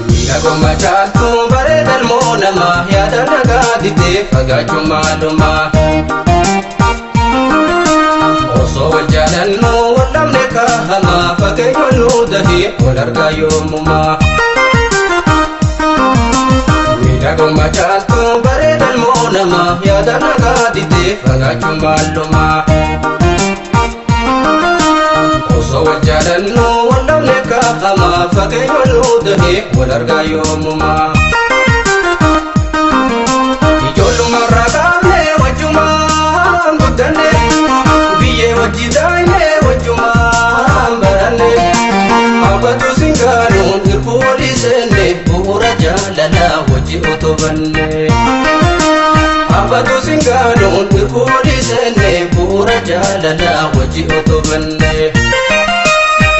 Miidhaguma caaltuu bareedan moo namaa yaada nagaa didee fagaachuu maalumaa. Osoo wal jaalannu wal dhabne kahamaa fakkeenya nu dahee wal argaa yoomumaa. Miidhaguma caaltuu bareedan moo namaa yaada nagaa didee fagaachuu maalumaa. Osoo wal jaalannu wal dhabne kahamaa fakkeenya nu dahee wal argaa yoomumaa. Ijoollummaarraa kaafnee wajjumaan guddanne, biyyee wajji daayinee wajjumaan baranne. Hawwatu singaanuun hirkuu walii seenne, bu'uura jaalalaa wajji utubanne. Hawwatu singaanuun hirkuu walii seenne, bu'uura jaalalaa wajji utubanne.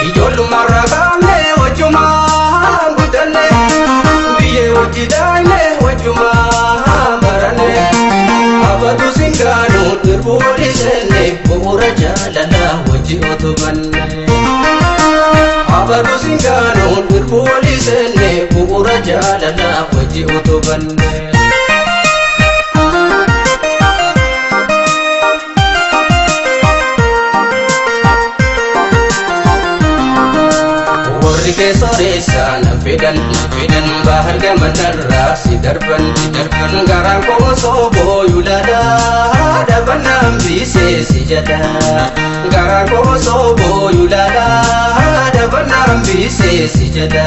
Ijoollummaarraa kaafnee wajjumaan guddanne, biyyee wajji daayinee wajjumaan baranne. Hawwatu singaanuun hirkuu walii seenne, bu'uura jaalalaa wajji utubanne. Hawwatu singaanuun hirkuu walii seenne, bu'uura jaalalaa wajji utubanne. Warri kee soreessaa na fedhan na fedhan, bahar gamanarraa si darban si darban. Garaan koo osoo booyu laalaa dhabannaan biisee si jedha. Garaan koo osoo booyu laalaa dhabannaan biisee si jedha.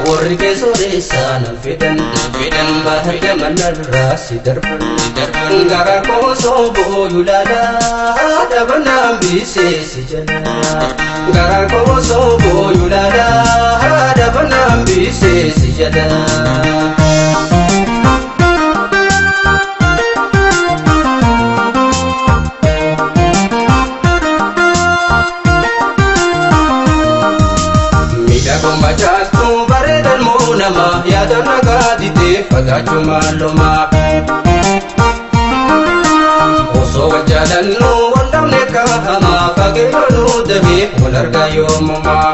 Warri kee soreessaa na fedhan na fedhan, bahar gamanarraa si darban si darban. Garaan koo osoo booyu laalaa dhabannaan biisee si jedha. Garaan koo osoo booyu laalaa dhabannaan biisee si jedha. Miidhaguma caaltuu bareedan moo namaa yaada nagaa didee fagaachuu maalumaa. Osoo wal jaalannu wal dhabne kahamaa fageenya nu dahee wal argaa yoomumaa.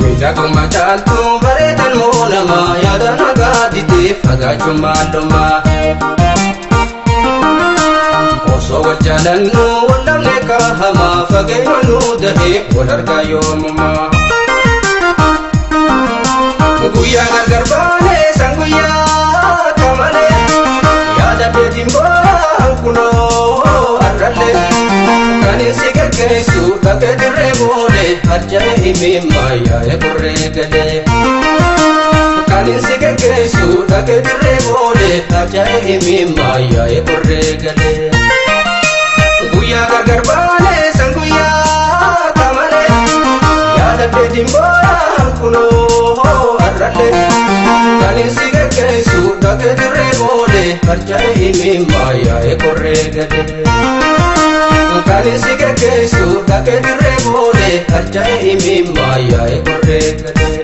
Miidhaguma caaltuu bareedan moo namaa yaada nagaa didee fagaachuu maalumaa. Osoo wal jaalannu wal dhabne kahamaa fageenya nu dahee wal argaa yoomumaa. Guyyaa gargar baanee san guyyaa kamalee, yaada keetiin boo'an kunoo har'allee. Kan si geggeessu dhaqee dirree boolee, harca'ee himimmaa yaa'ee qorree galee. Kan si geggeessu dhaqee dirree boolee, harca'ee himimmaa yaa'ee qorree galee. Guyyaa gargar baanee san guyyaa kamalee, yaada keetiin boo'an kunoo har'allee. Kan si geggeessu dhaqee dirree boolee, harca'ee himimmaa yaa'ee qorree galee. Kan si geggeessu dhaqee dirree boolee, harca'ee himimmaa yaa'ee qorree galee.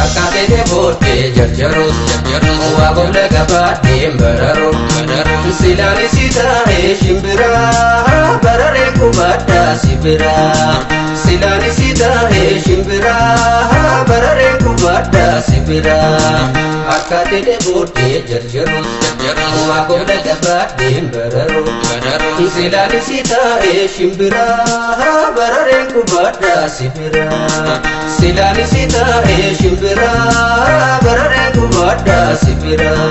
Akkaatee booddee jarjarus jarjarus, waa gola gabaadhee bararu bararu. Silaan si taa'ee shimbiraa bararee qubadhaa si biraa. Silaan si taa'ee shimbiraa bararee qubadhaa si biraa. Akkaatee booddee jarjarus jarjarus, waa gola gabaadhee bararu bararu. Silaan si taa'ee shimbiraa bararee qubadhaa si biraa. Silaan si taa'ee shimbiraa bararee qubadhaa si biraa.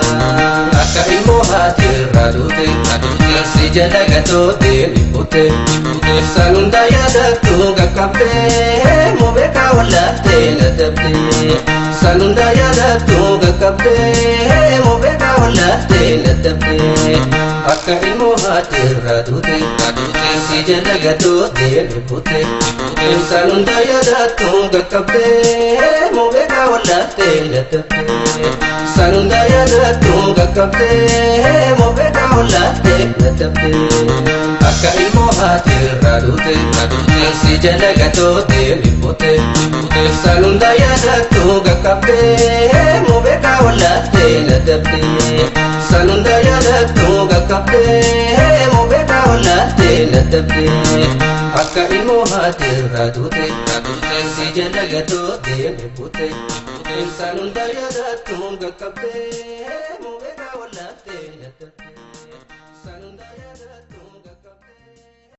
Akka ilmoo haati irraa duute si jala gatoote ni buute. San hunda yaadattu qaqqabdee moo beekaa wallaaftee na dabdee. San hunda yaadattu qaqqabdee moo beekaa wallaaftee na dabdee. Akka ilmoo haati irraa duute si jala gatoote dhibbute. Isaan hunda yaadattu qaqqabdee moo beekaa wallaattee dadhabdee. Isaan hunda yaadattu qaqqabdee moo beekaa wallaattee dadhabdee. Akka ilmoo haati irraa duute si jala gatoote dhibbute. Isaan hunda yaadattu qaqqabdee moo beekaa wallaattee dadhabdee. Isaan hunda yaadattu qaqqabdee moo beekaa wallaattee dadhabdee. Akka ilmoo haati irraa duute si jala gatoote dhibbute. Isaan hunda yaadattu qaqqabdee.